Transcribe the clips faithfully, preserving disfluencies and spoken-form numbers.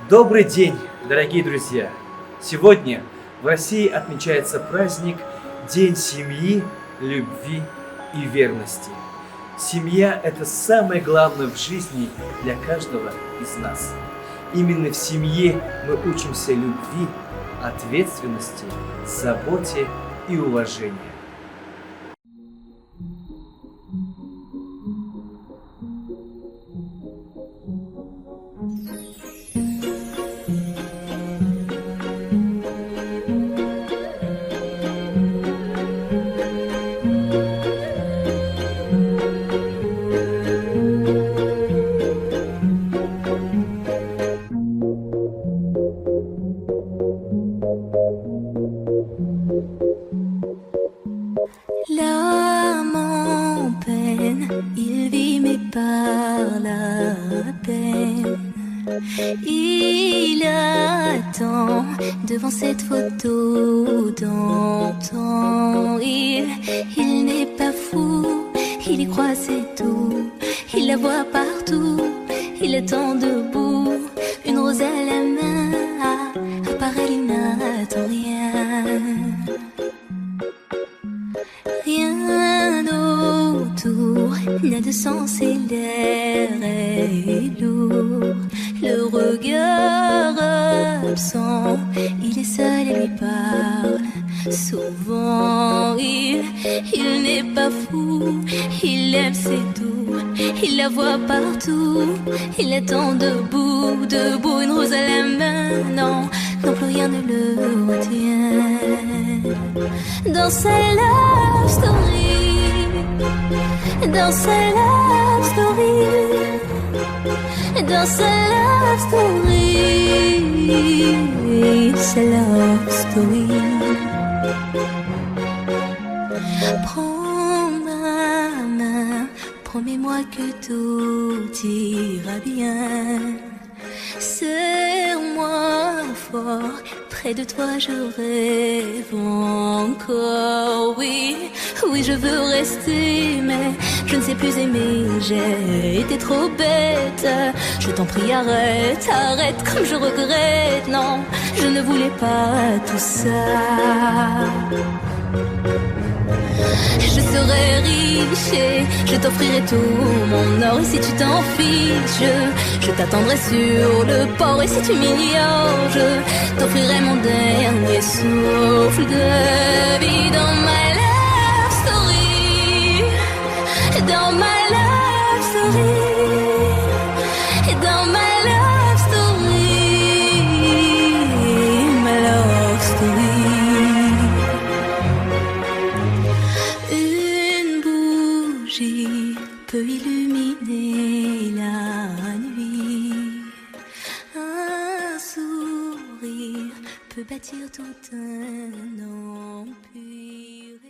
Добрый день, дорогие друзья! Сегодня в России отмечается праздник День семьи, любви и верности. Семья — это самое главное в жизни для каждого из нас. Именно в семье мы учимся любви, ответственности, заботе и уважению. L'âme en peine, il vit mais par la peine. Il attend devant cette photo d'antan. Il, il n'est pas fou, il y croit, c'est tout. Il la voit partout, il attend debout, une rose à la main. À, à part elle, il n'attend rien. Rien autour n'a de sens et l'air est lourd. Le regard absent, il est seul et lui parle souvent. Il, il n'est pas fou, il aime, c'est tout. Il la voit partout, il attend debout, debout, une rose à la main. Non, non, plus rien ne le retient. Dans sa love story, dans sa love story, dans sa love story, sa love story. Prends ma main, promets-moi que tout ira bien. Serre-moi fort, près de toi je rêve encore. Oui, oui, je veux rester, mais je ne sais plus aimer, j'ai été trop bête. Je t'en prie, arrête, arrête, comme je regrette. Non, je ne voulais pas tout ça. Je serai riche et je t'offrirai tout mon or. Et si tu t'en fiches, je t'attendrai sur le port. Et si tu m'ignores, je t'offrirai mon dernier souffle de vie. Dans ma love story, dans ma love story, dans ma love story, ma love story. Une bougie peut illuminer la nuit. Un sourire peut bâtir tout un empire.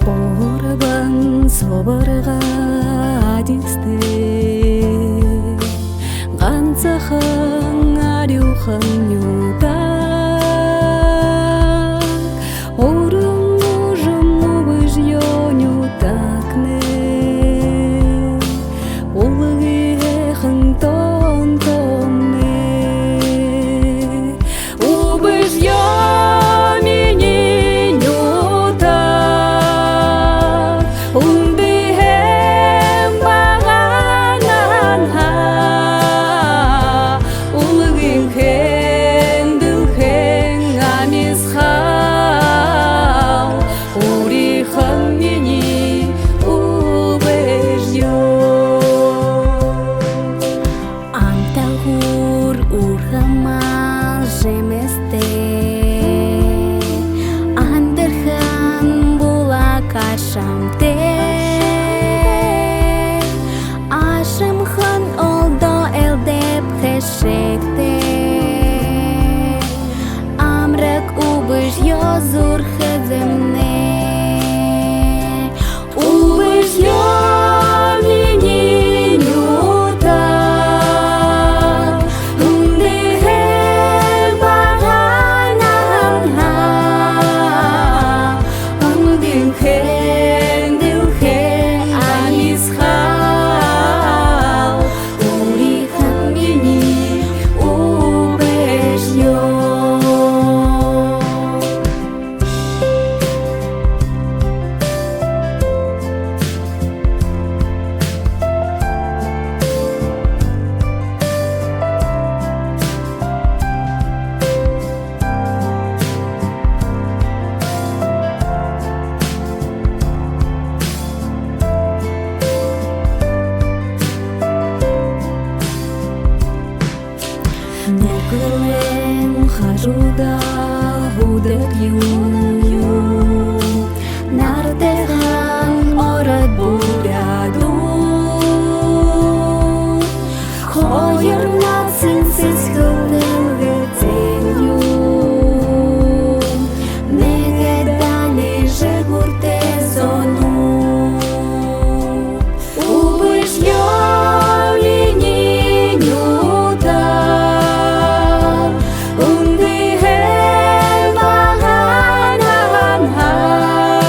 Гурбан субарга адистай, гансахан арюухан нютаг. Уран Үжэм Үбэжөө нютагнай, үлгы һайхан тоонтомнай. Үбэжөө минии нютаг, үндэһэн багаанһаа үлгын хэндэ Нүхэрэй хажууда һуудаг юм. Наратайхан ород буряадууд. Хоёр наһан сэдьхэлдэн гэһэн юм. Нэгэ дали жэгүүртэй зонууд. Үбэш ёлиин нютаг, үндэһэн магаан һанаа.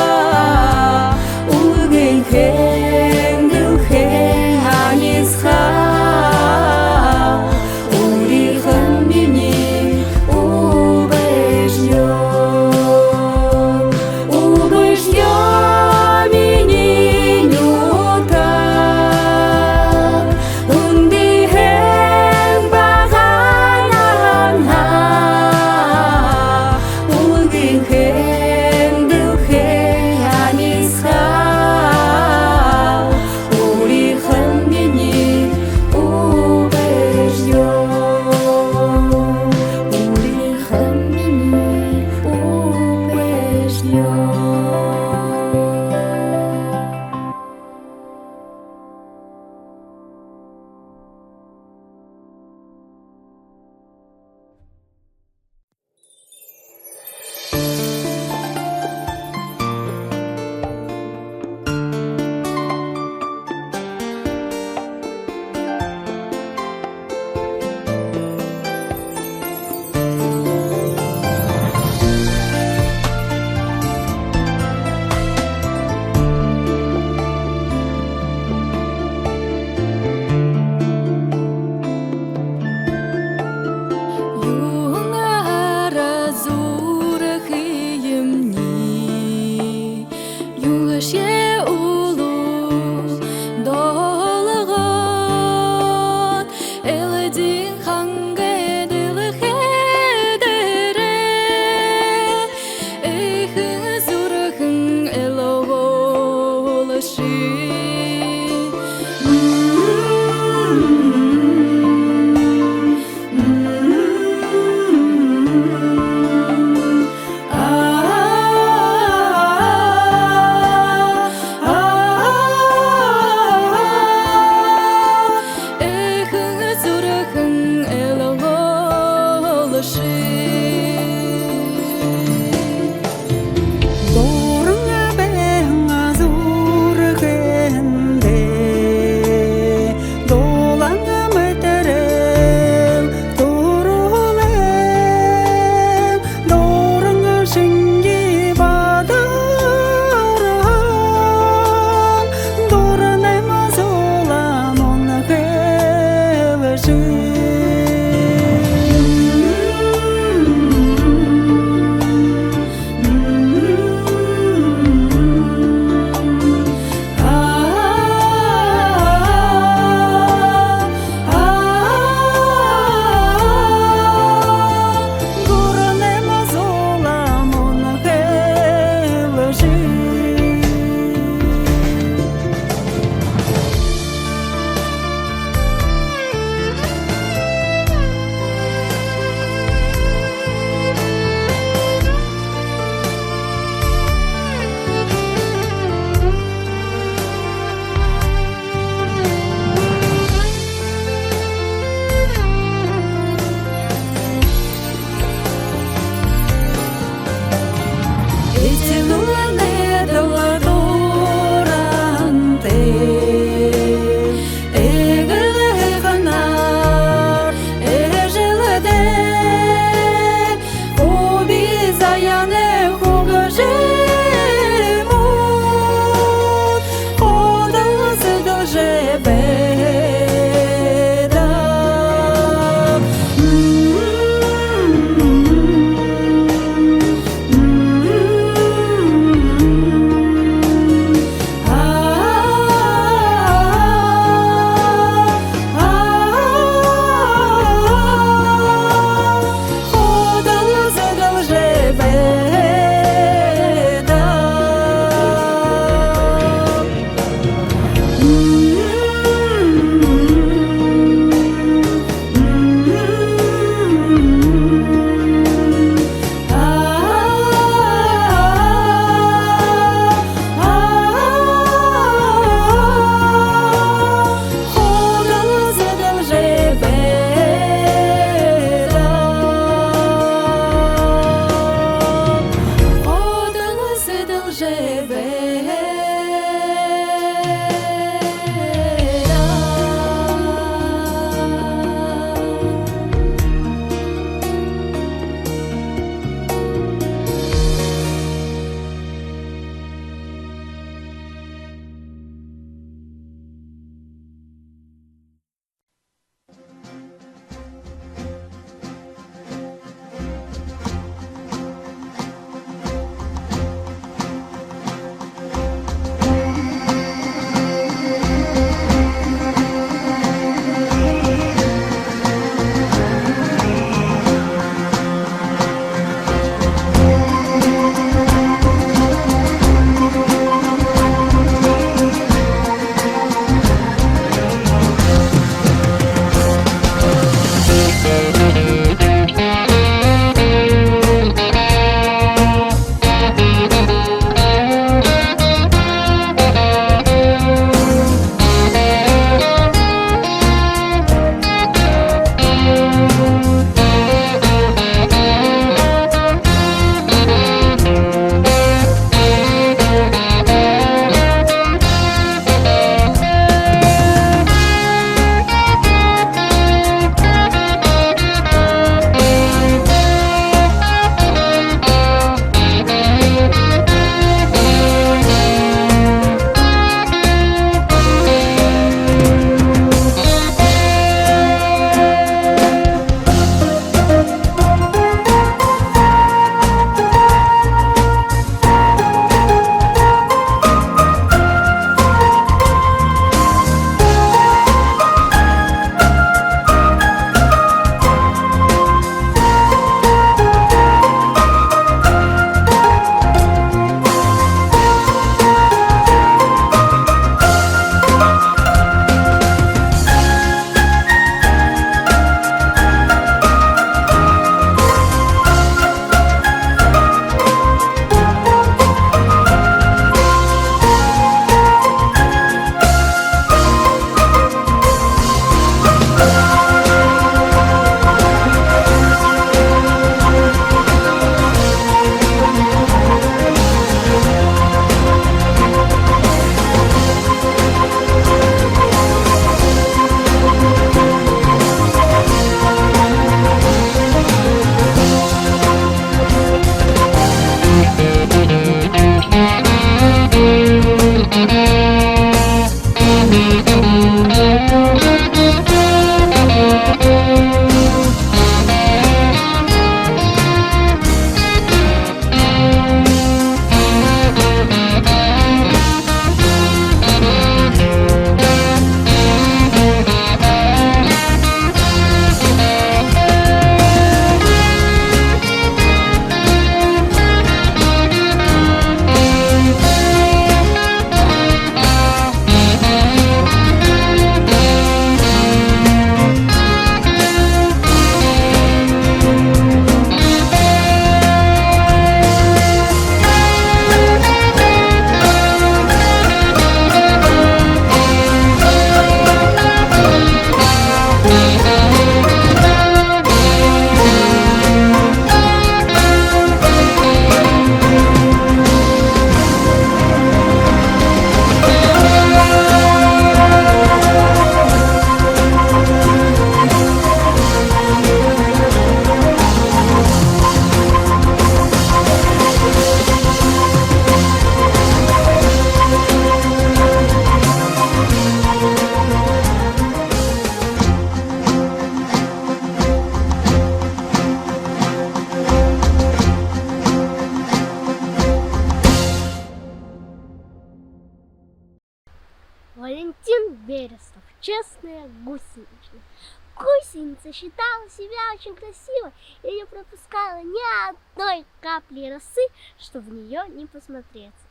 Честная гусеничная. Гусеница считала себя очень красивой и не пропускала ни одной капли росы, чтобы в неё не посмотреться.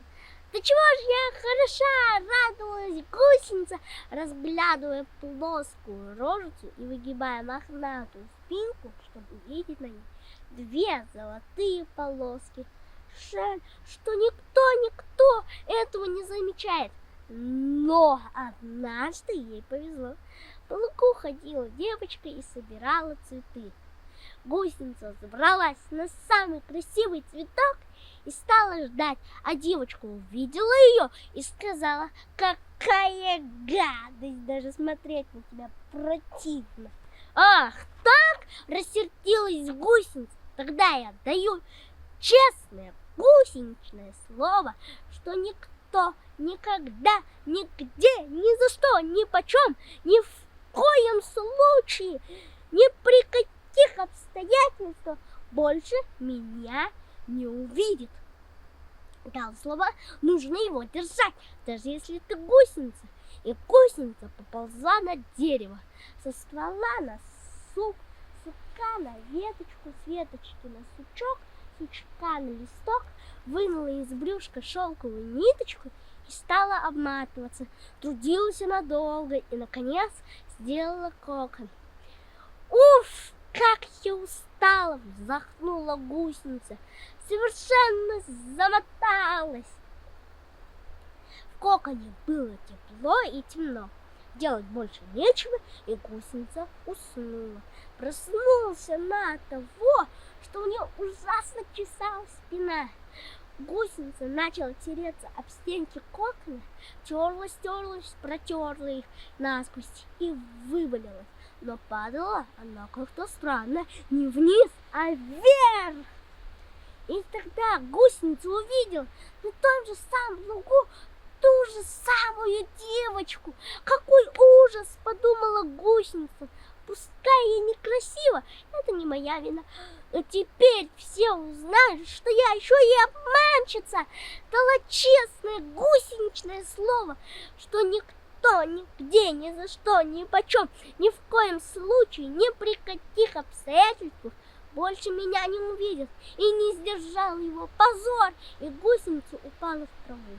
«Да чего же я хороша!» — радовалась гусеница, разглядывая плоскую рожицу и выгибая мохнатую спинку, чтобы увидеть на ней две золотые полоски. Жаль, что никто, никто этого не замечает. Но однажды ей повезло. По лугу ходила девочка и собирала цветы. Гусеница забралась на самый красивый цветок и стала ждать, а девочка увидела её и сказала: «Какая гадость! Даже смотреть на тебя противно!» «Ах так?» — рассердилась гусеница. «Тогда я даю честное гусеничное слово, что никто никогда, нигде, ни за что, ни почём, ни в коем случае, ни при каких обстоятельствах больше меня не увидит. Дал слово, нужно его держать, даже если ты гусеница». И гусеница поползла на дерево, со ствола на сук, сука на веточку, с веточки на сучок, сучка на листок, вынула из брюшка шёлковую ниточку и стала обматываться. Трудилась она долго и, наконец, сделала кокон. «Уф, как я устала!» — вздохнула гусеница. «Совершенно замоталась». В коконе было тепло и темно. Делать больше нечего, и гусеница уснула. Проснулась она от того, что у неё ужасно чесалась спина. Гусеница начала тереться об стенки кокона, тёрлась, тёрлась, протёрла их насквозь и вывалилась. Но падала она как-то странно, не вниз, а вверх. И тогда гусеница увидела на том же самом лугу ту же самую девочку. «Какой ужас!» — подумала гусеница. «Пускай я некрасива, это не моя вина. Но теперь все узнают, что я ещё и обманщица. Дала честное гусеничное слово, что никто, нигде, ни за что, ни почём, ни в коем случае, ни при каких обстоятельствах больше меня не увидит». И не сдержал его позор, и гусеница упала в траву.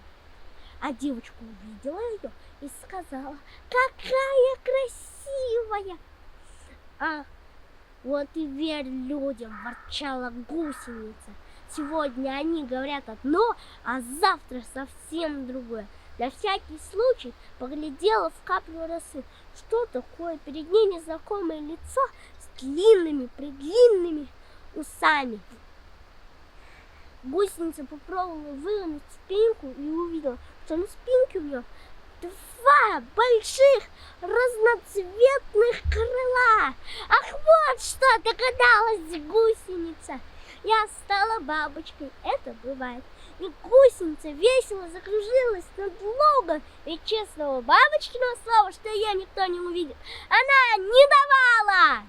А девочка увидела её и сказала: «Какая красивая!» «А вот и верь людям», — ворчала гусеница. «Сегодня они говорят одно, а завтра совсем другое. На всякий случай поглядела в каплю росы. Что такое? Перед ней незнакомое лицо с длинными-предлинными усами». Гусеница попробовала выгнуть спинку и увидела, что на спинке у неё два больших разноцветных крыла. «Ах, вот что!» — догадалась гусеница. «Я стала бабочкой, это бывает». И гусеница весело закружилась над лугом, ведь честного бабочкиного слова, что её никто не увидит, она не давала.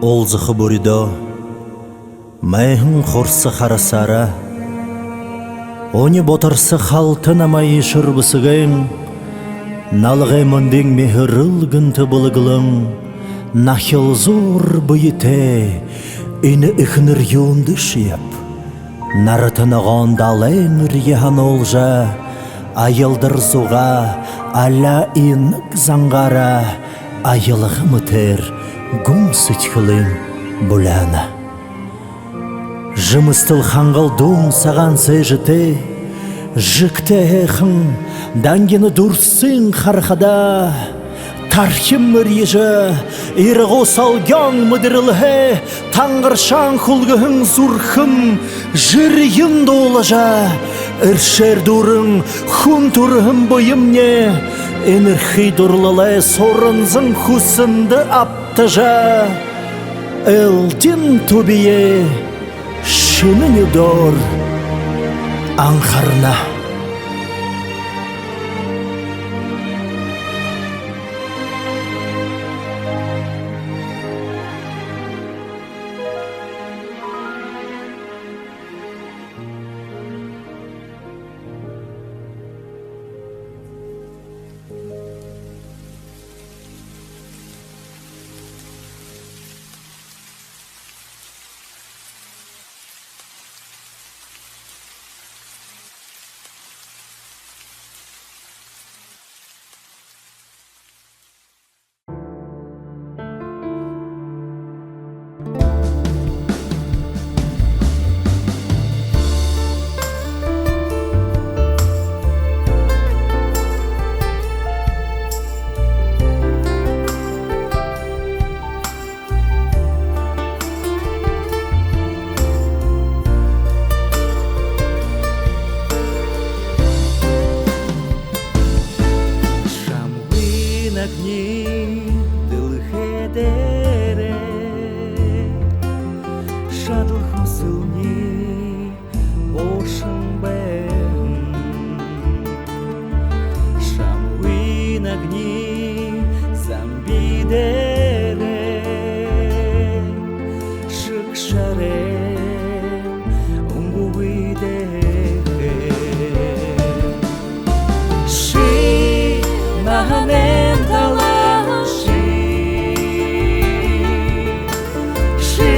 Уулзаха бүридөө майхан хурса харасаараа, уни ботарса халта намайе шэрбэсэгэн, налгай мэндын миһэрэл гэнтэ бэлэглэн, нахилзуур бэетэй энэ эхэнэр юундэшьеб? Нарата ногоон далайн эрье һануулжа, аялдар зугаа аля инаг зангаараа аялга мэтээр гүн сэдьхэлынь буляана. Жэмэстэл хангал дуун сагаан сээжэтэй, жэгтэй һайхан дангина дүрсыень харахада, тархим мэрьежэ, ирагуу солгёон мэдэрэлһээ тангаршаан хүлгэһэн зүрхэм жэрыень дуулажа, эршээр дүүрэн хүн түрэһэн бэемни энэрхы дурлалай суранзан хүсэндэ абтажа, элдин түбиеэ шэнэ нюдөөр анхарна. Шамгүй нагни дэлхэй дээрэ шадал хүсэлни уушан байһан. Шамгүй нагни замби дээрэ шэгшэрэн үнгүгүйдэхэ. Ши наһанайм талаһан ши, ши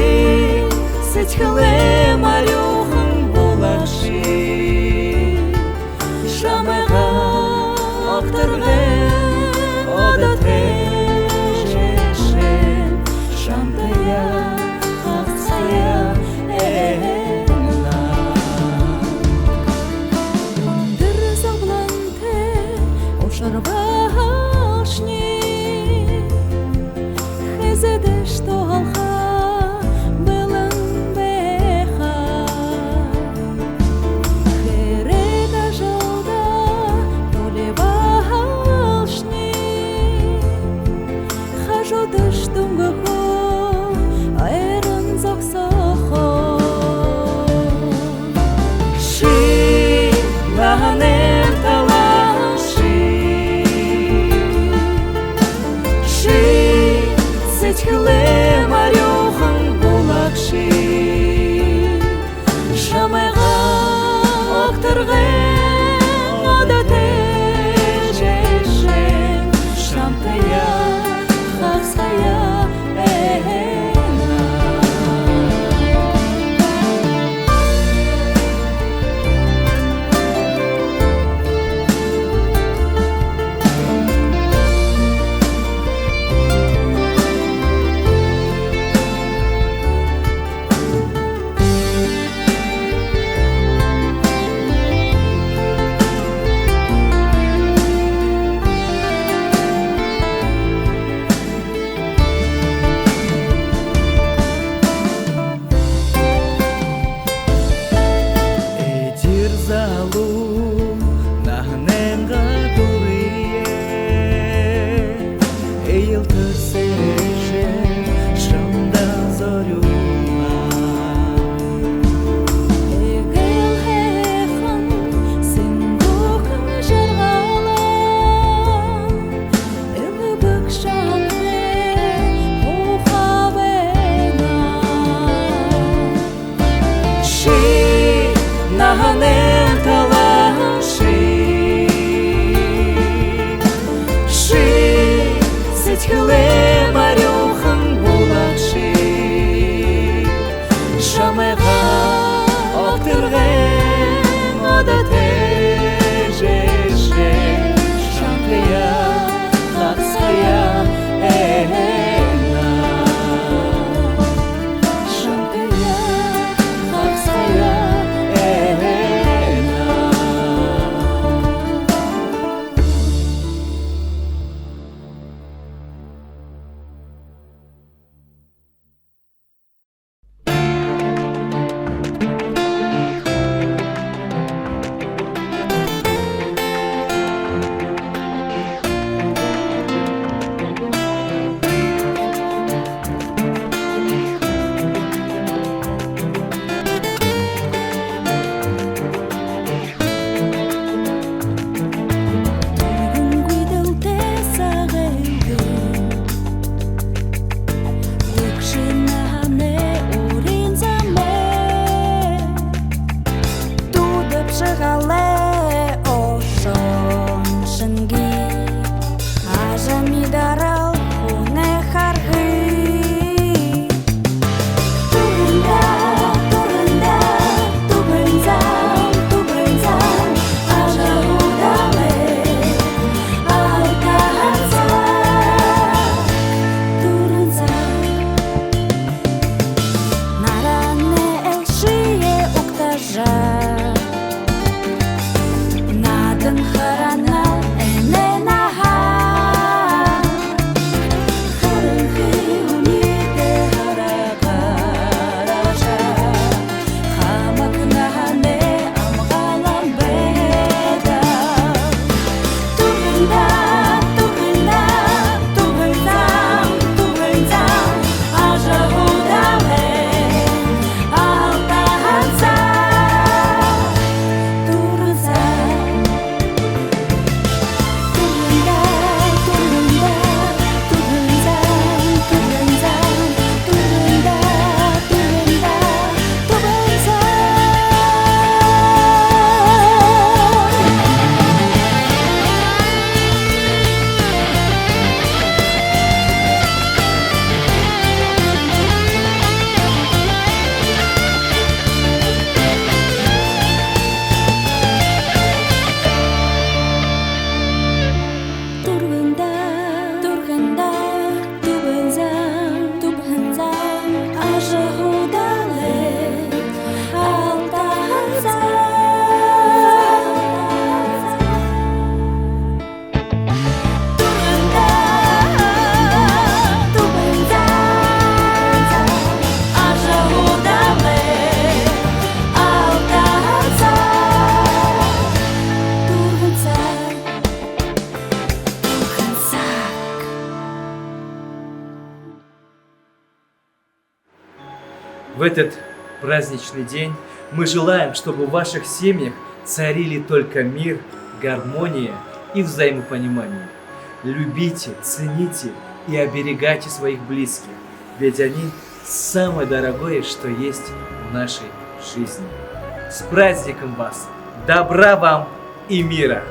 сэдьхэлэйм арюухан булаг ши. Шамайгаа огторгой одотой жэшээн шамтаяа хасаяа эна. Үндэр зоболонтой ушар баһашни хэзээдэшье туһалха бэлэн байха. Һанан талаан ши, ши сэдьхэлэй арюухан булаг ши. Шамайгаа огторгойн одоо тэжээшэ, шамтаяа хабсахаяа эһээнэ. Шамтаяа хабсахаяа эһээнэ. Түргэн гүйдэлтэй сагай үгы, үгшэн наһанай урин замай, дуудажа шагаалай ошоһон шэнги, ажамидарал хүнэй харгы. Түргэн даа, түргэн даа, түргэн зам, түргэн зам, ажаһуудалай алтаһан зам. Түргэн зам, наранай элшые угтажа, наадана харана энэ наһа. Харанхы үнидэ хараа гаража, хамаг наһанай амгалан бэдэ. Түргэн даа, түргэн даа, түргэн зам, түргэн зам, ажаһуудалай алтаһан зам. Түргэн зам. Түргэн даа, түргэн даа, түргэн зам, түргэн зам, ажаһуудалай алтаһан зам. Түргэн даа, түргэн зам, ажаһуудалай алтаһан зам. Түргэн зам. В этот праздничный день мы желаем, чтобы в ваших семьях царили только мир, гармония и взаимопонимание. Любите, цените и оберегайте своих близких, ведь они самое дорогое, что есть в нашей жизни. С праздником вас! Добра вам и мира!